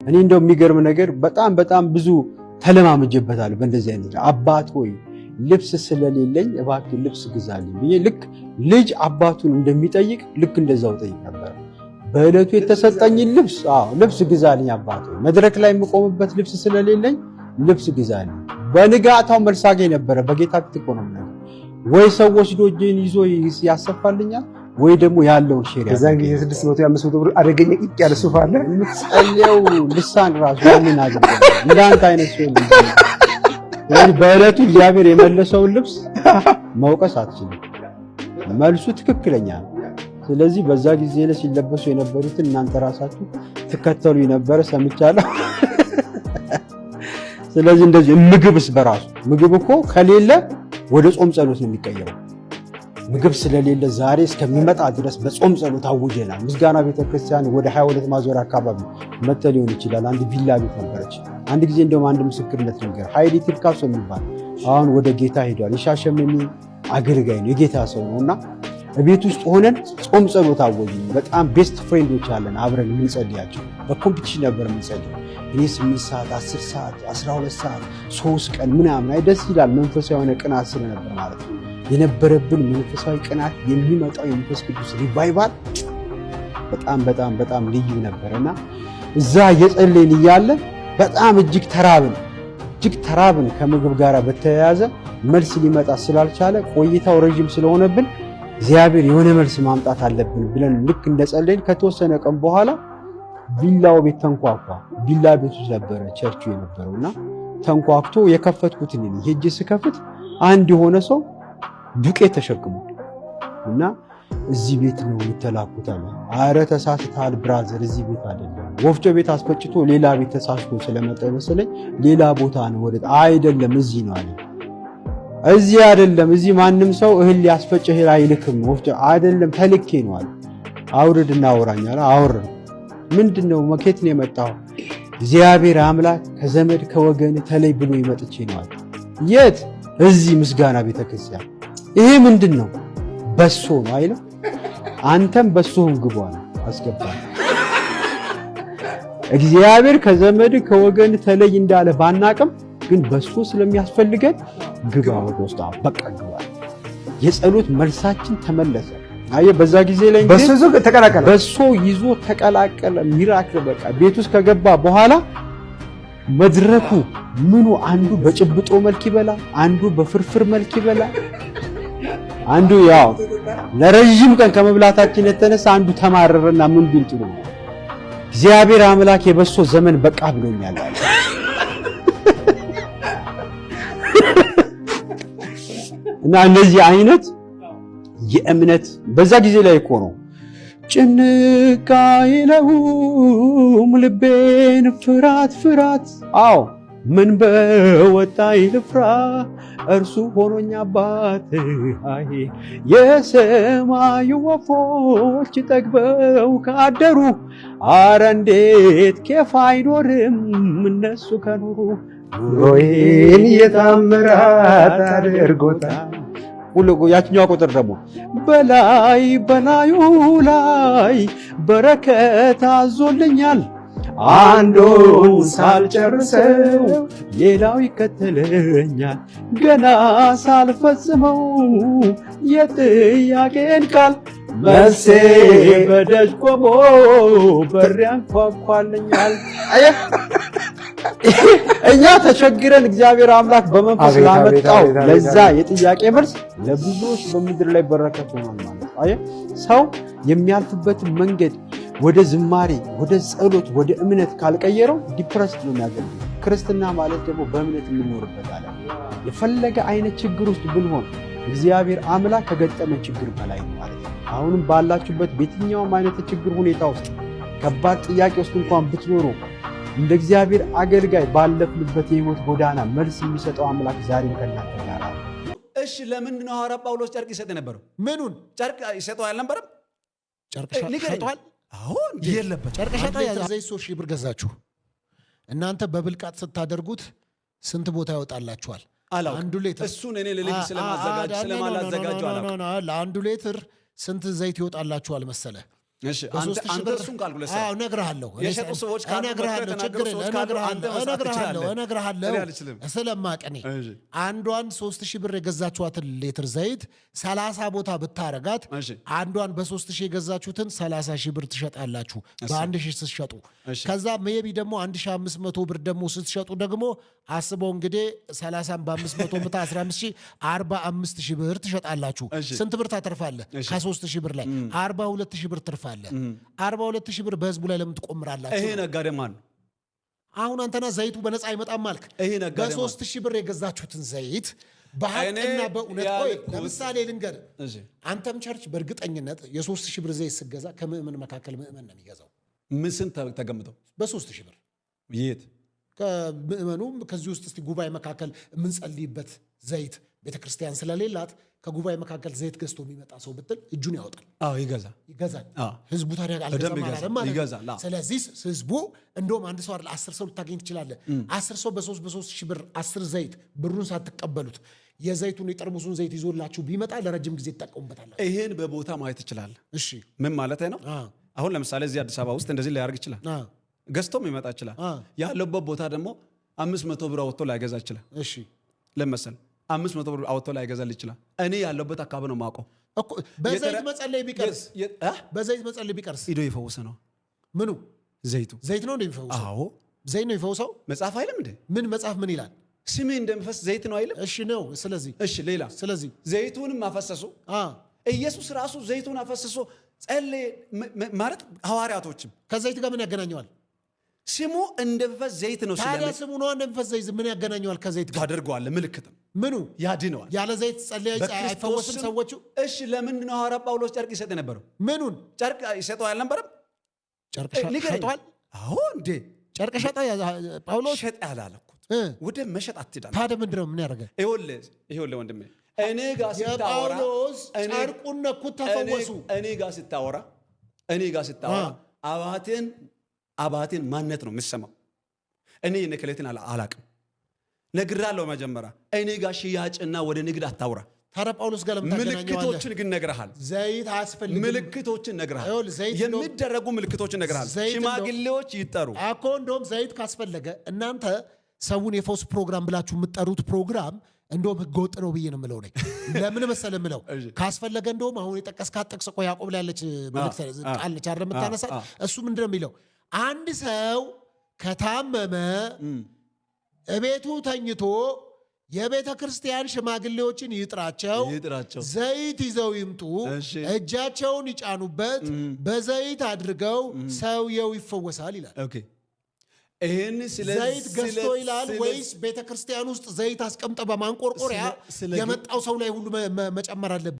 እኔ እንደው የሚገርም ነገር በጣም በጣም ብዙ ተለማምጄበታለሁ። በእንደዚህ አይነት አባት ሆይ ልብስ ስለሌለኝ እባክህ ልብስ ግዛልኝ ብዬ ልክ ልጅ አባቱን እንደሚጠይቅ ልክ እንደዛው ጠይቅ ነበር። በዕለቱ የተሰጠኝን ልብስ፣ አዎ ልብስ ግዛልኝ አባት ሆይ፣ መድረክ ላይ የምቆምበት ልብስ ስለሌለኝ ልብስ ግዛልኝ። በንጋታው መልስ አገኝ ነበረ። በጌታ ፊት እኮ ነው የምነግርህ። ወይ ሰው ወስዶ እጄን ይዞ ያሰፋልኛል ወይ ደግሞ ያለውን share የዛን ጊዜ 600 500 ብር አደገኛ ቂጥ ያለ ሱፍ አለ። የምትጸልየው ልሳን ራሱ ያንን አድርገ እንዳንተ አይነት ሰው የለም። ስለዚህ በዕለቱ እግዚአብሔር የመለሰውን ልብስ መውቀስ አትችልም። መልሱ ትክክለኛ ነው። ስለዚህ በዛ ጊዜ ላይ ሲለበሱ የነበሩትን እናንተ ራሳችሁ ትከተሉ የነበረ ሰምቻለሁ። ስለዚህ እንደዚህ ምግብስ በራሱ ምግብ እኮ ከሌለ ወደ ጾም ጸሎት ነው የሚቀየረው። ምግብ ስለሌለ ዛሬ እስከሚመጣ ድረስ በጾም ጸሎት አውጀናል። ምስጋና ቤተክርስቲያን ወደ 22 ማዞሪያ አካባቢ መጥተህ ሊሆን ይችላል። አንድ ቪላ ቤት ነበረች። አንድ ጊዜ እንደውም አንድ ምስክርነት ነገር ኃይሌ ትርካሶ የሚባል አሁን ወደ ጌታ ሄዷል። የሻሸመኔ አገልጋይ ነው፣ የጌታ ሰው ነው እና ቤት ውስጥ ሆነን ጾም ጸሎት አወጅን። በጣም best friend ኦች አለን አብረን የምንጸልያቸው። በ competition ነበር የምንጸልየው። እኔ 8 ሰዓት፣ 10 ሰዓት፣ 12 ሰዓት፣ 3 ቀን ምናምን አይ ደስ ይላል። መንፈሳዊ የሆነ ቅናት ስለነበር ማለት ነው የነበረብን መንፈሳዊ ቅናት የሚመጣው የመንፈስ ቅዱስ revival በጣም በጣም በጣም ልዩ ነበር እና እዛ እየጸለይን እያለ በጣም እጅግ ተራብን፣ እጅግ ተራብን። ከምግብ ጋር በተያያዘ መልስ ሊመጣ ስላልቻለ ቆይታው ረዥም ስለሆነብን እግዚአብሔር የሆነ መልስ ማምጣት አለብን ብለን ልክ እንደጸለይን ከተወሰነ ቀን በኋላ ቪላው ቤት ተንኳኳ። ቪላ ቤት ውስጥ ነበረ ቸርቹ የነበረው እና ተንኳኩቶ የከፈትኩት እኔ ነኝ። ሄጄ ስከፍት አንድ የሆነ ሰው ዱቄት ተሸክሟል እና እዚህ ቤት ነው የተላኩት አለ። አረ ተሳስተሃል brother፣ እዚህ ቤት አይደለም። ወፍጮ ቤት አስፈጭቶ ሌላ ቤት ተሳስቶ ስለመጣ ይመስለኝ ሌላ ቦታ ነው ወደ አይደለም፣ እዚህ ነው አለ። እዚህ አይደለም፣ እዚህ ማንም ሰው እህል ሊያስፈጭ እህል አይልክም። ወፍጮ አይደለም፣ ተልኬ ነው አለ። አውርድ እና አውራኝ አለ። አወረድኩ። ምንድን ነው መኬት ነው የመጣው? እግዚአብሔር አምላክ ከዘመድ ከወገን ተለይ ብሎ ይመጥቼ ነው አለ። የት? እዚህ ምስጋና ቤተክርስቲያን። ይሄ ምንድን ነው? በሶ ነው አይልም። አንተም በሶህም ግቧ ነው አስገባ። እግዚአብሔር ከዘመድ ከወገን ተለይ እንዳለ ባናቅም ግን በሶ ስለሚያስፈልገን ግባ ወደ ውስጥ በቃ ግባ። የጸሎት መልሳችን ተመለሰ። አየህ በዛ ጊዜ ላይ በሶ ይዞ ተቀላቀለ። በሶ ይዞ ተቀላቀለ። Miracle በቃ ቤት ውስጥ ከገባ በኋላ መድረኩ ምኑ አንዱ በጭብጦ መልክ ይበላል፣ አንዱ በፍርፍር መልክ ይበላል፣ አንዱ ያው ለረዥም ቀን ከመብላታችን የተነሳ አንዱ ተማረረና ምን ቢል ጥሩ ነው እግዚአብሔር አምላክ የበሶ ዘመን በቃ ብሎኛል አለ። እና እነዚህ አይነት የእምነት በዛ ጊዜ ላይ እኮ ነው ጭንቅ አይለውም ልቤን ፍራት ፍራት፣ አዎ ምን በወጣኝ ልፍራ እርሱ ሆኖኝ አባት። አይ የሰማዩ ወፎች ጠግበው ካደሩ አረ እንዴት ኬፍ አይኖርም እነሱ ከኖሩ። ኑሮዬን የታምራት አድርጎታል። ሁሉ ያችኛዋ ቁጥር ደግሞ በላይ በላዩ ላይ በረከት አዞልኛል አንዱን ሳልጨርሰው ሌላው ይከተለኛል ገና ሳልፈጽመው የጥያቄን ቃል መልሴ በደጅ ቆሞ በር ያንኳኳልኛል። እኛ ተቸግረን እግዚአብሔር አምላክ በመንፈስ ላመጣው ለዛ የጥያቄ መልስ ለብዙዎች በምድር ላይ በረከት ሆኗል ማለት ነው። አየህ ሰው የሚያልፍበትን መንገድ ወደ ዝማሬ፣ ወደ ጸሎት፣ ወደ እምነት ካልቀየረው depressed ነው የሚያደርገው። ክርስትና ማለት ደግሞ በእምነት የምንኖርበት አለ። የፈለገ አይነት ችግር ውስጥ ብንሆን እግዚአብሔር አምላክ ከገጠመን ችግር በላይ ነው ማለት ነው። አሁንም ባላችሁበት በየትኛውም አይነት ችግር ሁኔታ ውስጥ ከባድ ጥያቄ ውስጥ እንኳን ብትኖሩ እንደ እግዚአብሔር አገልጋይ ባለፍንበት የህይወት ጎዳና መልስ የሚሰጠው አምላክ ዛሬም ከእናንተ ጋር አለ። እሺ ለምንድን ነው ሐዋርያ ጳውሎስ ጨርቅ ይሰጥ የነበረው? ምኑን ጨርቅ ይሰጠው አልነበረም? ጨርቅ ንገረኝ። ሸጧል? አሁን የለበት ጨርቅ ሸጠ። ዘይት 3,000 ብር ገዛችሁ። እናንተ በብልቃጥ ስታደርጉት ስንት ቦታ ይወጣላችኋል? አላውቅም። አንዱ ሌትር እሱን እኔ ለልጅ ስለማዘጋጅ ስለማላዘጋጀው አላውቅም። ለአንዱ ሌትር ስንት ዘይት ይወጣላችኋል መሰለ? እሺ፣ አንተ እሱን calculate አዎ እነግርሃለሁ። የሸጡ ሰዎች ካሉ እነግርሃለሁ፣ ችግር እነግርሃለሁ፣ እነግርሃለሁ ስለማቅ እኔ አንዷን 3000 ብር የገዛችኋትን ሌትር ዘይት 30 ቦታ ብታረጋት አንዷን በ3000 የገዛችሁትን 30 ሺህ ብር ትሸጣላችሁ፣ በ1000 ስትሸጡ። ከዛ maybe ደግሞ 1500 ብር ደግሞ ስትሸጡ ደግሞ አስበው እንግዲህ 30 በ500 ምታ 15 ሺህ 45 ሺህ ብር ትሸጣላችሁ። ስንት ብር ታተርፋለህ? ከ3000 ብር ላይ 42 ሺህ ብር ትርፋለህ። 42 ሺህ ብር በህዝቡ ላይ ለምን ትቆምራላችሁ? ይሄ ነጋዴ ማን ነው? አሁን አንተና ዘይቱ በነፃ አይመጣም አልክ። ይሄ ነጋዴ በ3000 ብር የገዛችሁትን ዘይት በሀቅና በእውነት ቆይ፣ ለምሳሌ ልንገር፣ አንተም church በእርግጠኝነት የ3000 ብር ዘይት ስትገዛ ከምዕመን መካከል ምዕመን ነው የሚገዛው። ምን ስንት ተገምተው? በ3000 ብር የት ከምዕመኑ ከዚህ ውስጥ እስቲ ጉባኤ መካከል የምንጸልይበት ዘይት ቤተክርስቲያን ስለሌላት ከጉባኤ መካከል ዘይት ገዝቶ የሚመጣ ሰው ብትል እጁን ያወጣል። አዎ ይገዛል፣ ይገዛል። ህዝቡ ታዲያ አልገዛም አላለም ማለት ነው። ስለዚህ ህዝቡ እንደውም አንድ ሰው አይደል 10 ሰው ልታገኝ ትችላለህ። 10 ሰው በ3 ሺህ ብር 10 ዘይት ብሩን ሳትቀበሉት የዘይቱን የጠርሙሱን ዘይት ይዞላችሁ ቢመጣ ለረጅም ጊዜ ትጠቀሙበታላችሁ። ይሄን በቦታ ማየት ትችላለህ። እሺ ምን ማለት ነው? አሁን ለምሳሌ እዚህ አዲስ አበባ ውስጥ እንደዚህ ሊያደርግ ይችላል። ገዝቶም ይመጣ ይችላል። ያለበት ቦታ ደግሞ 500 ብር አወጥቶ ላይገዛ ይችላል። እሺ ለመሰል 500 ብር አወጥቶ ላይገዛል ይችላል። እኔ ያለበት አካባቢ ነው የማውቀው። በዘይት መጸለይ ቢቀርስ በዘይት መጸለይ ቢቀርስ ሂዶ ይፈውስ ነው። ምኑ ዘይቱ ዘይት ነው እንደሚፈውሰው? አዎ ዘይት ነው የሚፈውሰው። መጽሐፍ አይልም እንዴ? ምን መጽሐፍ ምን ይላል? ስሜ እንደሚፈስ ዘይት ነው አይልም? እሺ ነው። ስለዚህ እሺ ሌላ ስለዚህ ዘይቱንም አፈሰሱ። ኢየሱስ ራሱ ዘይቱን አፈስሶ ጸለየ ማለት ሐዋርያቶችም ከዘይት ጋር ምን ያገናኘዋል? ስሙ እንደሚፈስ ዘይት ነው። ታዲያ ስሙ ነው እንደሚፈስ ዘይት ምን ያገናኘዋል ከዘይት ጋር? ታደርገዋለህ። ምልክት ነው። ምኑ ያድነዋል። ያለ ዘይት ጸልያ አይፈወስም ሰዎቹ። እሺ ለምንድን ነው ሐዋርያ ጳውሎስ ጨርቅ ይሰጥ የነበረው? ምኑን ጨርቅ ይሰጠው አልነበረም? ጨርቅ ሸጧል። አዎ እንዴ ጨርቅ ሸጠ ጳውሎስ። ሸጠ አላለኩት። ወደ መሸጥ አትሄዳለህ። ታዲያ ምንድን ነው ምን ያደረገ? ይኸውልህ ወንድሜ እኔ ጋር ስታወራ የጳውሎስ ጨርቁን ነኩት ተፈወሱ። እኔ ጋር ስታወራ አባቴን ማነት ነው የምሰማው። እኔ የነከሌትን አላቅም፣ ነግራለሁ። መጀመሪያ እኔ ጋር ሽያጭና ወደ ንግድ አታውራ። ታዲያ ጳውሎስ ጋር ለምን ታገናኘዋለህ? ምልክቶችን ግን ነግረሃል። ዘይት አያስፈልግም። ምልክቶችን ነግረሃል። የሚደረጉ ምልክቶችን ነግረሃል። ሽማግሌዎች ይጠሩ እኮ። እንደውም ዘይት ካስፈለገ እናንተ ሰውን የፈውስ ፕሮግራም ብላችሁ የምትጠሩት ፕሮግራም እንደውም ህገወጥ ነው ብዬ ነው የምለው። ለምን መሰለህ የምለው ካስፈለገ እንደውም አሁን የጠቀስካት ጥቅስ እኮ ያዕቆብ ላይ ያለች መልእክት ቃል ነች አይደል የምታነሳት? እሱ ምንድን ነው የሚለው? አንድ ሰው ከታመመ እቤቱ ተኝቶ የቤተ ክርስቲያን ሽማግሌዎችን ይጥራቸው፣ ዘይት ይዘው ይምጡ፣ እጃቸውን ይጫኑበት፣ በዘይት አድርገው ሰውየው ይፈወሳል ይላል። ይህን ዘይት ገዝቶ ይላል ወይስ ቤተ ክርስቲያን ውስጥ ዘይት አስቀምጠ በማንቆርቆሪያ የመጣው ሰው ላይ ሁሉ መጨመር አለብን?